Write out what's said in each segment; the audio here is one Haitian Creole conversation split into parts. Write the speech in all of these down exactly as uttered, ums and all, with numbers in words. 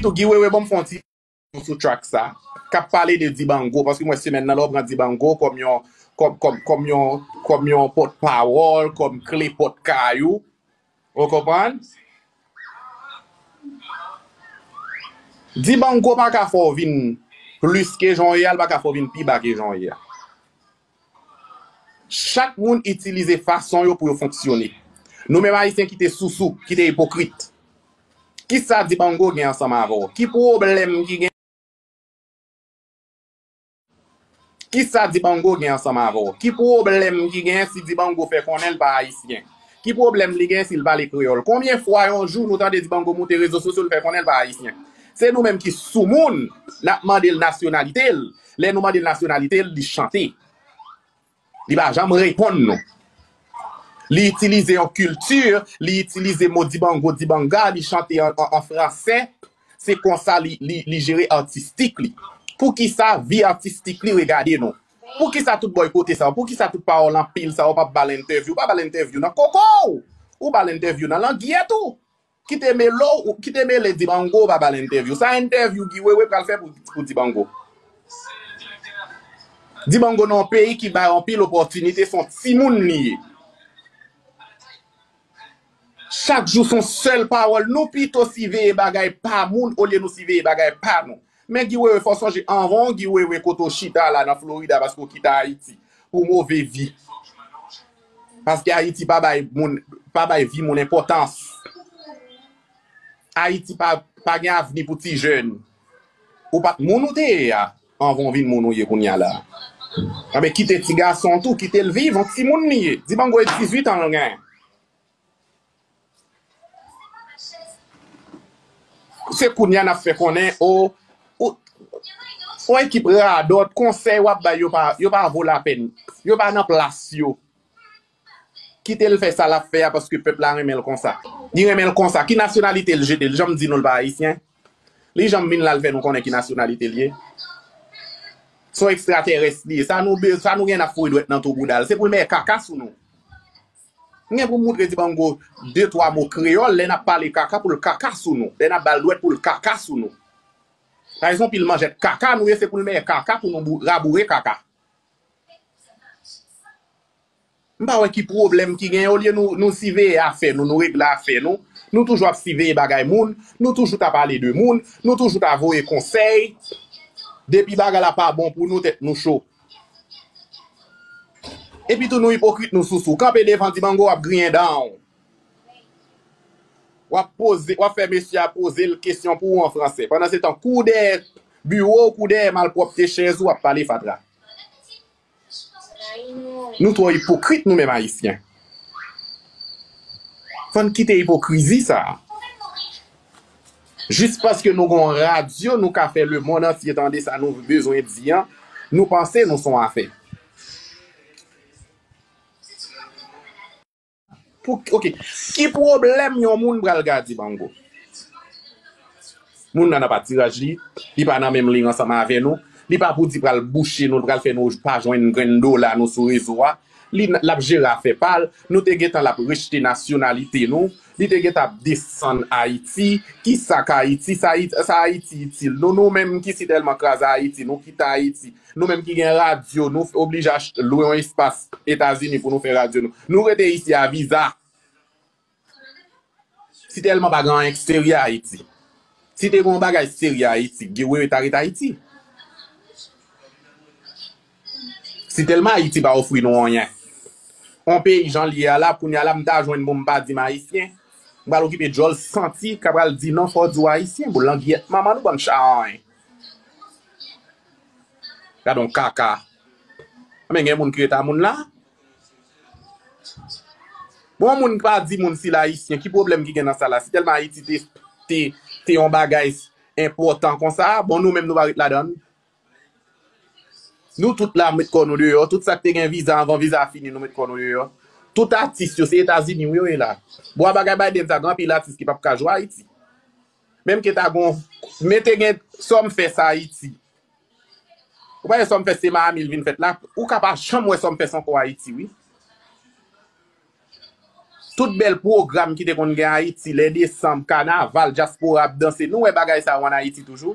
Tou Guy Wewe, ban m fè yon ti sou track sa, k ap pale de Dibango, paske m wè semèn nan, lè w pran Dibango kòm yon, kòm, kòm, kòm yon, kòm yon pòtpawòl, kòm kle pòt kay ou, ou konprann? Dibango pa ka fè w vin plis ke jan w ye a, l pa ka fè w vin pi ba ke jan w ye a. Chak moun itilize fason yo pou yo fonksyone. Nou menm Ayisyen ki te sousou, ki te ipokrit. Kisa Dibango gen ansanm avè w? Ki pwoblèm ki gen? Kisa Dibango gen ansanm avè w? Ki pwoblèm ki gen si Dibango fè konnen l pa Ayisyen? Ki pwoblèm li gen si l pale kreyòl? Konbyen fwa yon jou nou tande Dibango moute rezo sosyo, l fè konnen l pa Ayisyen? Se nou menm ki soumoun, n ap mande l nasyonalite l. Lè nou mande l nasyonalite l, li chante. Li pa janm reponn nou. Li itilize yon kilti, li itilize mo dibango, dibanga, li chante an, an, an fransè. Se konsa li, li, li jere atistik li. Poukisa vi atistik li regade nou? Poukisa tout bòykote sa yo? Poukisa tout pawòl anpil sa yo? W pa ba l entèvyou, w pa ba l entèvyou nan koko w! Ou ba l entèvyou nan langyèt ou! Kite mele w, kite mele Dibango, pa ba l entèvyou. Sa entèvyou Guy Wewe pral fè pou, pou Dibango? Dibango nan yon peyi ki bay anpil opòtinite, se yon timoun li ye. Chak jou se yon sèl pawòl. Nou pito siveye bagay pa moun olye nou siveye bagay pa nou. Men Guy Wewe, fò w sonje, anvan w Guy Wewe, kote w chita la nan Florida paske w kite Ayiti pou move vi. Paske Ayiti pa bay moun, pa bay vi moun enpòtans. Ayiti pa, pa gen avni pou ti jèn. Ou pa t moun ou te ye a anvan w vin moun ou ye kounye a la. Anben, kite ti gason w tou, kite l viv, yon timoun li ye. Dibango e dizuit an l gen. Se kounye a n ap fè konnen, o, o, o ekip radòt, konsèy w ap bay yo pa, yo pa vo lapèn. Yo pa nan plas yo. Kite l fè sa l ap fè a paske pèp la renmen l konsa. Li renmen l konsa. Ki nasyonalite l jete? Li janm di nou l pa ayisyen? Li janm vin la l fè nou konnen ki nasyonalite l ye? Se yon ekstratèrès li ye. Sa nou be-, sa nou gen n ap foure dwèt nan twou bouda l. Se pou l mèye kaka sou nou. M gen pou m moutre Dibango de twa mo kreyòl lè n ap pale kaka pou l kaka sou nou. Lè n ap ba l dwèt pou l kaka sou nou. Sa se yon pil manjèt kaka nou ye, se pou l mèye kaka pou nou bou-, raboure kaka. M pa wè ki pwoblèm ki genyen. Olye nou, nou siveye afè nou, nou regle afè nou, nou toujou ap siveye bagay moun, nou toujou ta pale de moun, nou toujou ta voye konsèy. Depi bagay la pa bon pou nou, tèt nou cho. Epi tou nou ipokrit, nou sousou. Kanpe devan Dibango, w ap griyen dan w. W ap poze, w ap fè mesye a poze l kesyon pou ou an fransè. Pandansetan, kou dèyè biwo w, kou dèyè malpwòpte chèz ou, w ap pale fatra. Nou twò ipokrit nou menm ayisyen. Fò n kite ipokrizi sa a. Jis paske nou gen yon radyo, nou ka fè lemonn antye tande sa nou bezwen di an, nou panse nou se yon afè. Pou, ok. Ki pwoblèm yon moun pral gade Dibango? Moun nan nan patiraj li, li pa nan menm liy ansanm avè nou, li pa pou di pral bouche nou, li pral fè nou pa jwenn grenn dola nou sou rezo a. Li n-, l ap jere afè pa l, nou te gentan l ap rejte nasyonalite nou, li te gentan ap desann Ayiti. Kisa k Ayiti? Sa Ayiti, sa Ayiti itil nou? Nou menm ki si tèlman kraze Ayiti, nou kite Ayiti. Nou menm ki gen radyo, nou oblije achte, lwe yon espas Etazini pou nou fè radyo nou. Nou rete isi a viza. Si tèlman pa gen anyen ki serye Ayiti. Si te gen yon bagay serye Ayiti, Guy Wewe ta ret Ayiti. Si tèlman Ayiti pa ofri nou anyen. On peyi jan l ye a la, kounye a la, m ta jwenn bon m pa di m ayisyen. M pral okipe djòl santi, k ap pral di non, fò w di w ayisyen. Bon, langyèt manman nou, bann chawanyen. Gade yon kaka. Men gen moun ki ret a moun la. Bon, moun pa di moun si l ayisyen, ki pwoblèm ki gen nan sa la? Si tèlman Ayiti te, te, te yon bagay enpòtan konsa, bon, nou menm nou pa ret ladan l. Nou tout la met kò nou deyò, tout sa k te gen viza anvan viza a fini, nou met kò nou deyò. Tout atis yo, se Etazini wi yo ye la. Bò a bagay Biden sa, gen anpil atis ki p ap ka jwe Ayiti. Menm ke ta gon, men te gen Sumfest Ayiti. Ou pa wè Sumfest se Miami l vin fèt la? Ou ka pa janm wè Sumfest ankò Ayiti, wi. Tout bèl pwogram ki te konn gen Ayiti, lè desanm, kanaval, dyaspora ap danse. Nou wè bagay sa yo ann Ayiti toujou?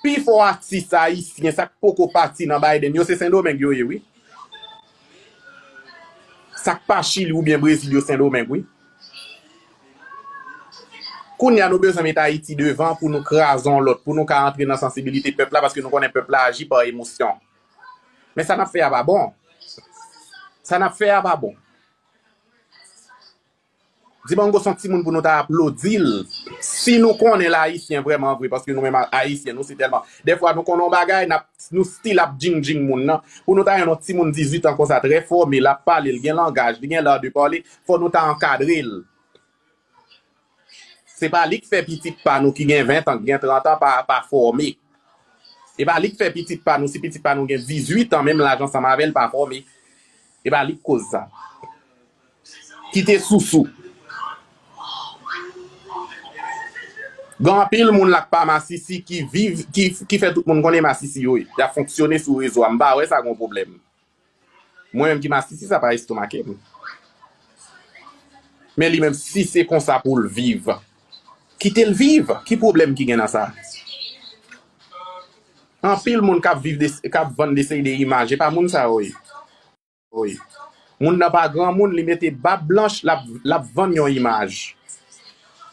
Pifò atis ayisyen, sa k poko pati nan Biden, yo se Sendomeng yo ye, wi. Sa k pa Chili oubyen Brezil, yo Sendomeng, wi. Kounye a, nou bezwen met Ayiti devan pou nou kraze yon lòt, pou nou ka antre nan sansibilite pèp la, paske nou konnen pèp la aji pa emosyon. Men sa n ap fè a pa bon. Sa n ap fè a pa bon. Dibango se yon timoun pou nou ta aplodi l. Si nou konnen l Ayisyen vrèman vre, paske nou menm Ayisyen, nou se tèlman. Dèfwa nou konnen yon bagay, n ap, nou still ap djing djing moun nan. Pou nou ta jwenn yon timoun dizuit an konsa, trè fòme, l ap pale, l gen langaj, li gen l'art de parler, fò nou ta ankadre l. Se pa li k fè pitit pa nou ki gen ven an, ki gen trant an, pa, pa fòme. E pa li k fè pitit pa nou, si pitit pa nou gen dizuit an, menm laj ansanm avè l, pa fòme. E pa li k koz sa. Kite sousou. Gen anpil moun la k pa masisi ki viv, ki, ki fè tout moun konnen masisi yo ye. Y ap fonksyone sou rezo a. M pa wè sa gon pwoblèm. Mwen menm ki masisi, sa pa estomake m. Men li menm, si se konsa pou l viv, kite l viv. Ki pwoblèm ki gen nan sa? Anpil moun k ap viv de, k ap vann de seri de imaj, e pa moun sa yo ye. Wi. Moun nan pa granmoun, li mete bab blanch, l ap, l ap vann yon imaj.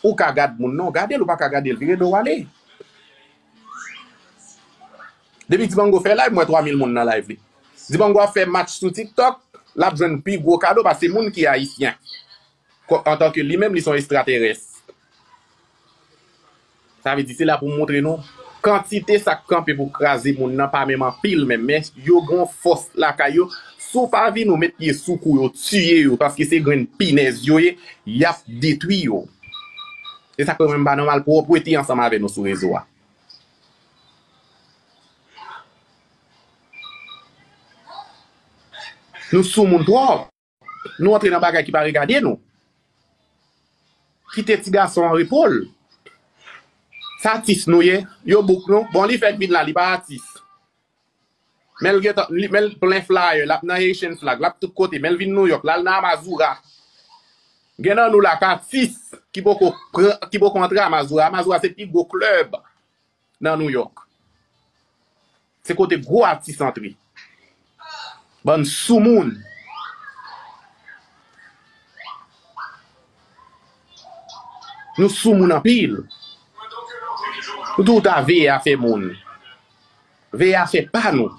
Ou ka gad moun nan, w gade l, ou pa ka gade l, vire do w ale. Depi Dibango fè live, m wè twa mil moun nan live li. Dibango ap fè match sou TikTok, l ap jwenn pi gwo kado paske moun ki ayisyen. Ko-, antanke li menm, li se yon estraterès. Sa vle di, se la pou m montre nou. Kantite sa k kanpe pou kraze moun nan pa menm anpil menm, men yo gen yon fòs lakay yo. Si w pa vin ou met pye sou kou yo, tiye yo, paske se grenn pinèz yo ye, y ap detwi yo. Se sa k fè mwen m pa nan malpwòpwete ansanm avè nou sou rezo a. Nou soumoun twòp. Nou antre nan bagay ki pa regade nou. Kite ti gason an repo l. Se atis nou ye, yo book nou. Bon, li fèk vin la, li pa atis. Men l gentan, li, men l plen flyer, l ap nan Haitian flag, l ap tout kote, men l vin Nouyòk, l al nan Amazura. Gen nan nou la k atis ki poko pran, ki poko antre Amazura. Amazura se pi gwo klèb nan Nouyòk. Se kote gwo atis antre. Bann soumoun. Nou soumoun anpil. Nou tou ta veye afè moun. Veye afè pa nou.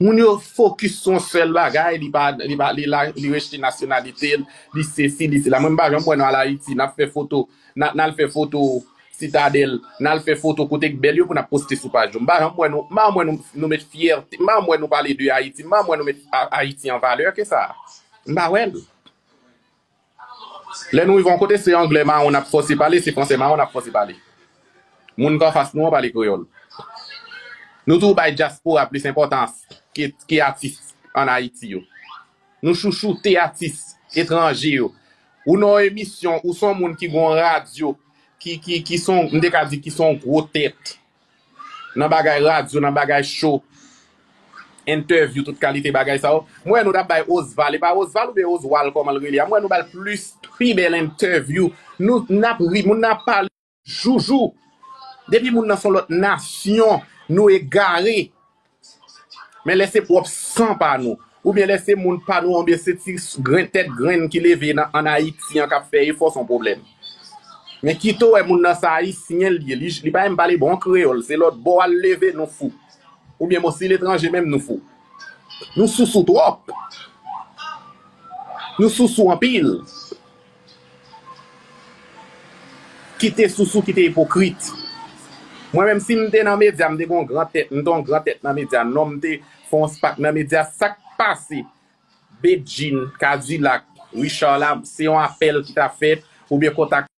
Moun yo fokis sou yon sèl bagay, li pa, li pa, li la, li rejte nasyonalite l, li sesi, li sela. Mwen, m pa janm wè nou al Ayiti, n ap fè foto, n a, n al fè foto Sitadèl, n al fè foto kote k bèl yo pou n ap poste sou paj yo. M pa janm wè nou, m pa janm wè nou, nou met fyète, m pa janm wè nou pale de Ayiti, m pa janm wè nou met A-, Ayiti an valè ke sa. M pa wè l. Lè nou rive yon kote, se anglè mawon n ap fòse pale, se fransè mawon n ap fòse pale. Moun k anfas nou an pale kreyòl. Nou toujou bay dyaspora plis enpòtans ke, ke atis ann Ayiti yo. Nou chouchoute atis etranje yo. Ou nan yon emisyon, ou se yon moun ki gen yon radyo, ki, ki, ki se yon, m te ka di ki se yon gwo tèt. Nan bagay radyo, nan bagay show, entèvyou, tout kalite bagay sa yo. Mwen wè nou t ap bay Osval, e pa Osval oubyen Oswal kòman l rele a. Mwen wè nou ba l plis, pi bèl entèvyou. Nou, n ap ri, moun nan ap pale joujou. Depi moun nan se yon lòt nasyon, nou egare. Men lè se pwòp san pa nou, oubyen lè se moun pa nou, oubyen se ti grenn tèt grenn ki leve nan, ann Ayiti an k ap fè efò, se yon pwoblèm. Men kite w wè moun nan se ayisyen l ye, li, li pa menm pale bon kreyòl, se lòt bò a l leve, nou fou. Oubyen bon, si letranje menm, nou fou. Nou sousou twòp. Nou sousou anpil. Kite sousou, kite ipokrit. Mwen menm, si m te nan medya, m te gen yon gran tèt, m te yon gran tèt nan medya, non m te fè yon spak nan medya, sa k pase? Bedjine, Kadilak, Richard la, se yon apèl ki t ap fèt, oubyen kontak